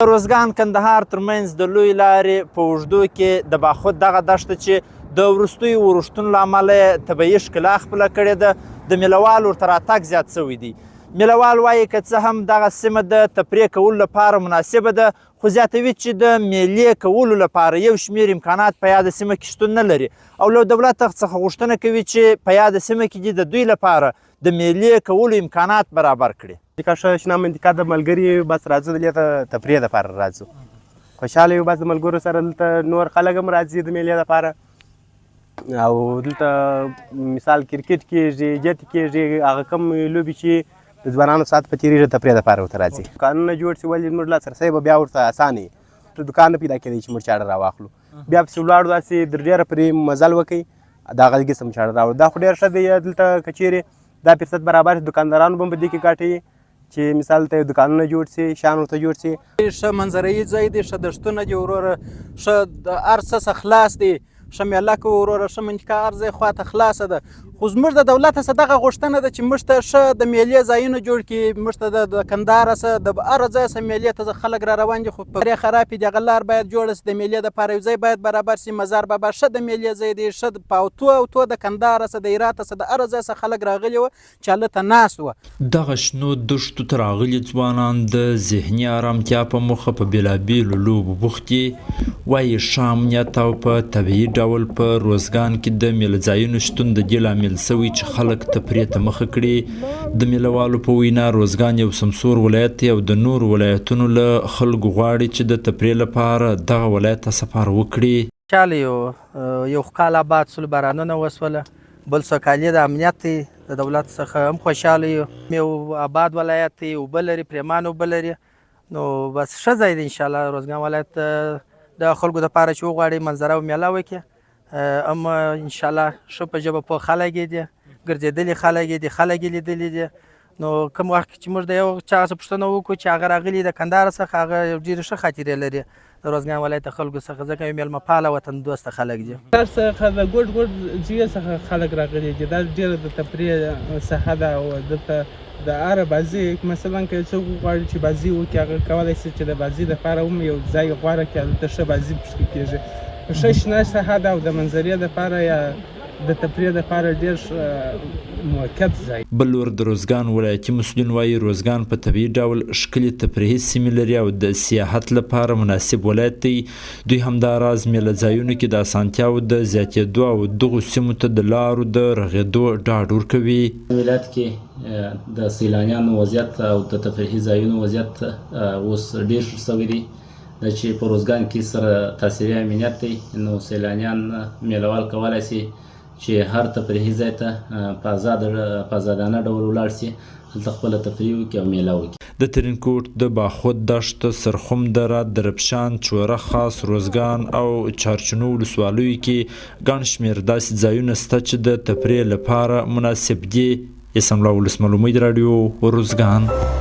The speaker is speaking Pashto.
روزګان کندهار ترمنځ د لوی لارې په اوږدو کې د باخود دغه دښته چې د وروستیو ورښتونو له امله یې طبیعي ښکلا خپله کړې ده، د میلهوالو ورته راتګ زیات شوی دی. میلهوال وايي، که څه هم دغه سیمه د تفریح کولو لپاره مناسبه ده، خو زیاتوي چې د میلې کولو لپاره یو شمېر امکانات په یاده سیمه کې شتون نه لري او له دولت څخه غوښتنه کوي چې په یاده سیمه کې دې د دوی لپاره د میلې کولو امکانات برابر کړي. ځکه ښه شنه منطقه ده، ملګري بس راځو دلته تفریح دپاره راځو، خوشحاله یو بس د ملګرو سره. دلته نور خلک هم راځي د میلې دپاره، او دلته مثال کرکټ کیږي، جت کیږي، هغه کوم لوبې چې د ځوانانو ساعت په تېرېږي تفریح دپاره ورته راځي. دوکانونه جوړ شي ولې موږ لاسرسی به بیا ورته اسانه وي. دوکان نه پیدا کېدی چې موږ چاړه راواخلو، بیا پسې ولاړو داسې تر ډېره پرې مزل وکړي دا غلګي قسم چاړه راوړو. دا خو ډېر ښه دی. دلته که چېرې دا فرصت برابر شي، دکاندارانو به هم په دې کې ګټه وي چې مثال ته دکانونه جوړ شي، شیان ورته جوړ شي. ښه منظره یي ځای دی، ښه دښتونه دي وروره، ښه هر څه څخه خلاص دی، ښه میله کوو وروره، ښه منطقه هر ځای خواته خلاصه ده. خو زموږ د دولت څخه دغه غوښتنه ده چې موږ ته ښه د میلې ځایونه جوړ کړي. موږ ته د کندهار څخه د هر ځای څخه میلې ته خلک را روان دي، خو لارې خرابې دي، هغه لار باید جوړه شي، د میلې دپاره یو ځای باید برابر شي. مزار بابا ښه د میلې ځای دی، ښه په اوتو اوتو د کندهار څخه، د هرات څخه، د هر ځای څخه خلک راغلي وه چې هلته ناست وه. دغه شنو دښتو ته راغلي ځوانان د ذهني ارامتیا په موخه په بېلابېلو لوبو بوخت دي، وايي ښه امنیت او په طبیعي ډول په روزګان کې د میله ځایونو شتون د دې لامل شوی چې خلک تفریح ته مخه کړي. د میله والو په وینا روزګان یو سمسور ولایت دی او د نورو ولایتونو له خلکو غواړي چې د تفریح لپاره دغه ولایت ته سفر وکړي. خوشحاله یو، یو خو کال اباد شول، بارانونه وشول، بل سوکالي د امنیت دی، د دولت څخه هم خوشحاله یو. یو اباد ولایت دی، اوبه لري، پریمانه اوبه لري، نو بس ښه ځای دی. انشاءالله روزګان ولایت د خلکو دپاره چې وغواړي منظره او میله وکړي هم انشاءالله ښه په ژبه پوه خلک یې دي، ګرځېدلي خلک یې دي، خلک یې لیدلي دي. نو کوم وخت چې موږ د یو چا څخه پوښتنه وکړو چې هغه راغلي د کندهار څخه، هغه یو ډېرې ښه خاطرې لري د روزګان ولایت د خلکو څخه، ځکه یو میلمه پاله وطن دوسته خلک دي. ښار څخه د ګوټ ګوټ ځایو څخه خلک راغلي دي. دا ډېره د تفریح ساحه ده او دلته د هره بازي، مثلا که یو څوک وغواړي چې بازي وکړي، هغه کولی شي چې د بازي لپاره هم یو ځای غوره کړي، هلته ښه بازي پکې کېږي. ښه شنه ساحه ده او د منظرې لپاره یا د تفریح لپاره ډېر ښه موقعیت ځای. بل لور د روزګان ولایتي مسؤلین وايي، روزګان په طبیعي ډول ښکلې تفریحي سیمې لري او د سیاحت لپاره مناسب ولایت دی. دوی همدا راز میله ځایونو کې د اسانتیاوو د زیاتېدو او دغو سیمو ته د لارو د رغېدو ډاډ ورکوي. ولایت کې د سیلانیانو وضعیت او د تفریحي ځایونو وضعیت اوس ډېر ښه شوی دی. دا چې په روزګان کې سره تاثیري امنیت دی، نو سیلانیان میلوال کولای شي چې هر تفریحي ځای ته په ازاد په ازادانه ډول ولاړ شي، هلته خپله تفریح وکړي او میله وکړي. د ترینکوټ د باخود دښت، سرخم دره، درپشان، چوره خاص، روزګان او چارچینو ولسوالیو کې ګڼ شمېر داسې ځایونه شته چې د تفریح لپاره مناسب دي. یسم الله ولسمل، امید راډیو، روزګان.